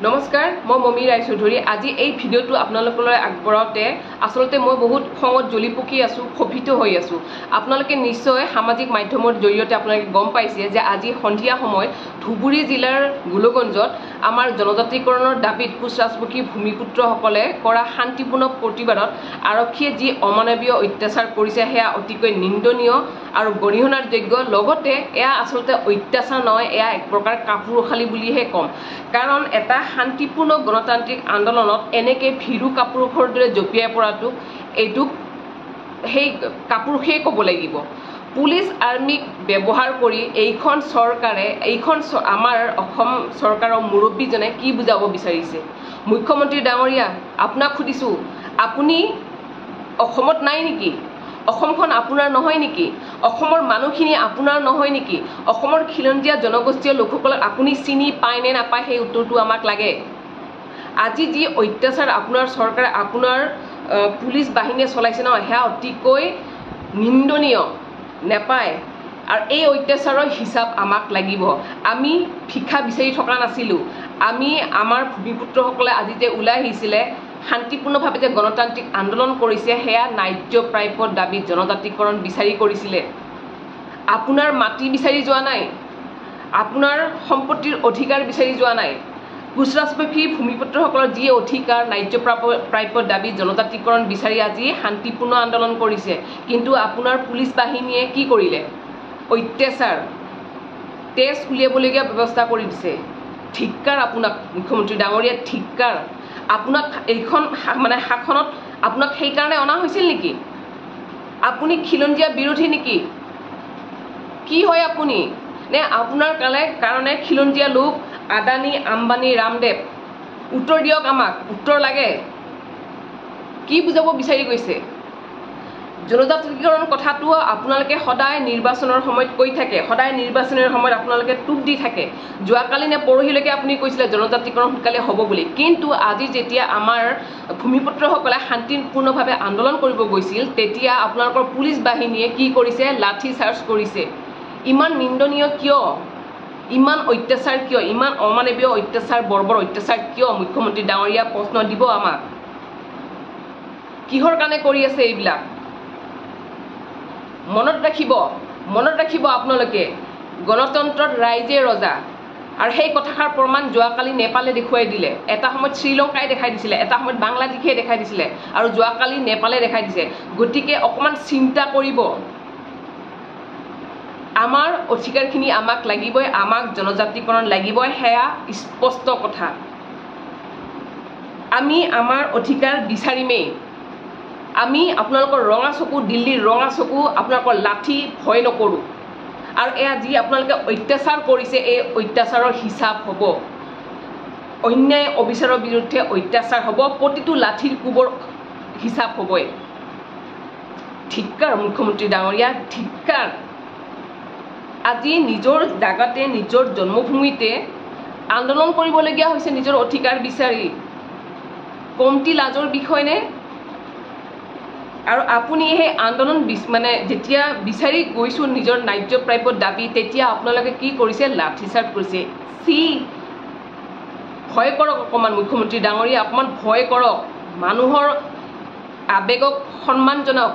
নমস্কাৰ, মই মমি ৰায়চৌধুৰী। আজি এই ভিডিঅ'টো আপোনালোকলৈ আগবঢ়াওঁতে আচলতে মই বহুত খঙত জ্বলি পকি আছোঁ, ক্ষোভিত হৈ আছোঁ। আপোনালোকে নিশ্চয় সামাজিক মাধ্যমৰ জৰিয়তে আপোনালোকে গম পাইছে যে আজি সন্ধিয়া সময়ত ধুবুৰী জিলাৰ গোলকগঞ্জত আমাৰ জনজাতিকৰণৰ দাবীত কোচ ৰাজবংশী ভূমিপুত্ৰসকলে কৰা শান্তিপূৰ্ণ প্ৰতিবাদত আৰক্ষীয়ে যি অমানৱীয় অত্যাচাৰ কৰিছে সেয়া অতিকৈ নিন্দনীয় আৰু গৰিহণাৰ যোগ্য। লগতে এয়া আচলতে অত্যাচাৰ নহয়, এয়া এক প্ৰকাৰ কাপুৰুষালি বুলিহে ক'ম। কাৰণ এটা শান্তিপূৰ্ণ গণতান্ত্ৰিক আন্দোলনত এনেকৈ ভীৰু কাপুৰুষৰ দৰে জঁপিয়াই পৰাটোক এইটোক সেই কাপুৰুষেই ক'ব লাগিব। পুলিচ আৰ্মীক ব্যৱহাৰ কৰি এইখন চৰকাৰে, এইখন আমাৰ অসম চৰকাৰৰ মুৰব্বীজনে কি বুজাব বিচাৰিছে? মুখ্যমন্ত্ৰী ডাঙৰীয়া, আপোনাক সুধিছোঁ, আপুনি অসমত নাই নেকি? অসমখন আপোনাৰ নহয় নেকি? অসমৰ মানুহখিনি আপোনাৰ নহয় নেকি? অসমৰ খিলঞ্জীয়া জনগোষ্ঠীয় লোকসকলক আপুনি চিনি পায় নে নাপায় সেই উত্তৰটো আমাক লাগে। আজি যি অত্যাচাৰ আপোনাৰ চৰকাৰে, আপোনাৰ পুলিচ বাহিনীয়ে চলাইছে নহয়, সেয়া অতিকৈ নিন্দনীয়, নেপায়। আৰু এই অত্যাচাৰৰ হিচাপ আমাক লাগিব। আমি ভিক্ষা বিচাৰি থকা নাছিলোঁ। আমি আমাৰ ভূমিপুত্ৰসকলে আজি যে ওলাই আহিছিলে, শান্তিপূৰ্ণভাৱে যে গণতান্ত্ৰিক আন্দোলন কৰিছে, সেয়া ন্যায্য প্ৰাপ্য দাবীত জনজাতিকৰণ বিচাৰি কৰিছিলে। আপোনাৰ মাটি বিচাৰি যোৱা নাই, আপোনাৰ সম্পত্তিৰ অধিকাৰ বিচাৰি যোৱা নাই। কোচ ৰাজবংশী ভূমিপুত্ৰসকলৰ যি অধিকাৰ, ন্যায্য প্ৰাপ্য দাবী জনজাতিকৰণ বিচাৰি আজি শান্তিপূৰ্ণ আন্দোলন কৰিছে। কিন্তু আপোনাৰ পুলিচ বাহিনীয়ে কি কৰিলে? অত্যাচাৰ, তেজ উলিয়াবলগীয়া ব্যৱস্থা কৰি দিছে। ধিক্কাৰ আপোনাক মুখ্যমন্ত্ৰী ডাঙৰীয়া, ধিক্কাৰ আপোনাক। এইখন মানে শাসনত আপোনাক সেইকাৰণে অনা হৈছিল নেকি? আপুনি খিলঞ্জীয়া বিৰোধী নেকি? কি হয় আপুনি? নে আপোনাৰ কাৰণে খিলঞ্জীয়া লোক আদানী, আম্বানী, ৰামদেৱ? উত্তৰ দিয়ক আমাক, উত্তৰ লাগে। কি বুজাব বিচাৰি গৈছে? জনজাতিকৰণ কথাটো আপোনালোকে সদায় নিৰ্বাচনৰ সময়ত কৈ থাকে, সদায় নিৰ্বাচনৰ সময়ত আপোনালোকে টোপ দি থাকে। যোৱাকালি নে পৰহিলৈকে আপুনি কৈছিলে জনজাতিকৰণ সোনকালে হ'ব বুলি। কিন্তু আজি যেতিয়া আমাৰ ভূমিপুত্ৰসকলে শান্তিপূৰ্ণভাৱে আন্দোলন কৰিব গৈছিল, তেতিয়া আপোনালোকৰ পুলিচ বাহিনীয়ে কি কৰিছে? লাঠি চাৰ্জ কৰিছে। ইমান নিন্দনীয় কিয়? ইমান অত্যাচাৰ কিয়? ইমান অমানৱীয় অত্যাচাৰ, বৰ্বৰ অত্যাচাৰ কিয়? মুখ্যমন্ত্ৰী ডাঙৰীয়া, প্ৰশ্ন দিব আমাক, কিহৰ কাৰণে কৰি আছে এইবিলাক? মনত ৰাখিব, মনত ৰাখিব আপোনালোকে, গণতন্ত্ৰত ৰাইজে ৰজা। আৰু সেই কথাষাৰ প্ৰমাণ যোৱাকালি নেপালে দেখুৱাই দিলে। এটা সময়ত শ্ৰীলংকাই দেখাই দিছিলে, এটা সময়ত বাংলাদেশে দেখাই দিছিলে, আৰু যোৱাকালি নেপালে দেখাই দিছে। গতিকে অকণমান চিন্তা কৰিব। আমাৰ অধিকাৰখিনি আমাক লাগিবই, আমাক জনজাতিকৰণ লাগিবই, সেয়া স্পষ্ট কথা। আমি আমাৰ অধিকাৰ বিচাৰিমেই। আমি আপোনালোকৰ ৰঙা চকু, দিল্লীৰ ৰঙা চকু, আপোনালোকৰ লাঠি ভয় নকৰোঁ। আৰু এয়া যি আপোনালোকে অত্যাচাৰ কৰিছে, এই অত্যাচাৰৰ হিচাপ হ'ব। অন্যায় অবিচাৰৰ বিৰুদ্ধে অত্যাচাৰ হ'ব, প্ৰতিটো লাঠিৰ কোবৰ হিচাপ হ'বই। ধিক্কাৰ মুখ্যমন্ত্ৰী ডাঙৰীয়া, ধিক্কাৰ। আজি নিজৰ জাগাতে, নিজৰ জন্মভূমিতে আন্দোলন কৰিবলগীয়া হৈছে নিজৰ অধিকাৰ বিচাৰি। কমটি লাজৰ বিষয় নে? আৰু আপুনি সেই আন্দোলন মানে যেতিয়া বিচাৰি গৈছোঁ নিজৰ ন্যায্য প্ৰাপ্য দাবী, তেতিয়া আপোনালোকে কি কৰিছে? লাঠি চাৰ্জ কৰিছে। চি, ভয় কৰক অকণমান মুখ্যমন্ত্ৰী ডাঙৰীয়া, অকণমান ভয় কৰক। মানুহৰ আৱেগক সন্মান জনাওক,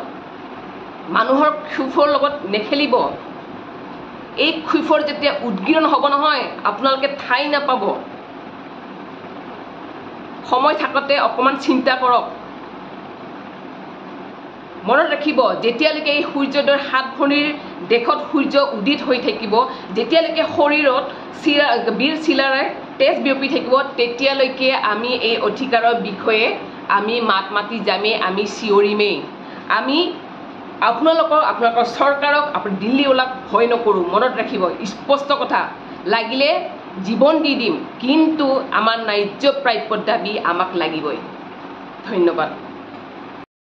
মানুহৰ ক্ষোভৰ লগত নেখেলিব। এই ক্ষোভৰ যেতিয়া উদ্গীৰণ হ'ব নহয়, আপোনালোকে ঠাই নাপাব। সময় থাকোঁতে অকণমান চিন্তা কৰক। মনত ৰাখিব, যেতিয়ালৈকে এই সূৰ্যোদয়ৰ সাত ভনীৰ দেশত সূৰ্য উদিত হৈ থাকিব, যেতিয়ালৈকে শৰীৰত চিৰা বীৰ চিলাৰে তেজ বিয়পি থাকিব, তেতিয়ালৈকে আমি এই অধিকাৰৰ বিষয়ে আমি মাত মাতি যামেই, আমি চিঞৰিমেই। আমি আপোনালোকৰ, আপোনালোকৰ চৰকাৰক, আপুনি দিল্লীৱালাক ভয় নকৰোঁ। মনত ৰাখিব, স্পষ্ট কথা। লাগিলে জীৱন দি দিম, কিন্তু আমাৰ ন্যায্য প্ৰাপ্য দাবী আমাক লাগিবই। ধন্যবাদ।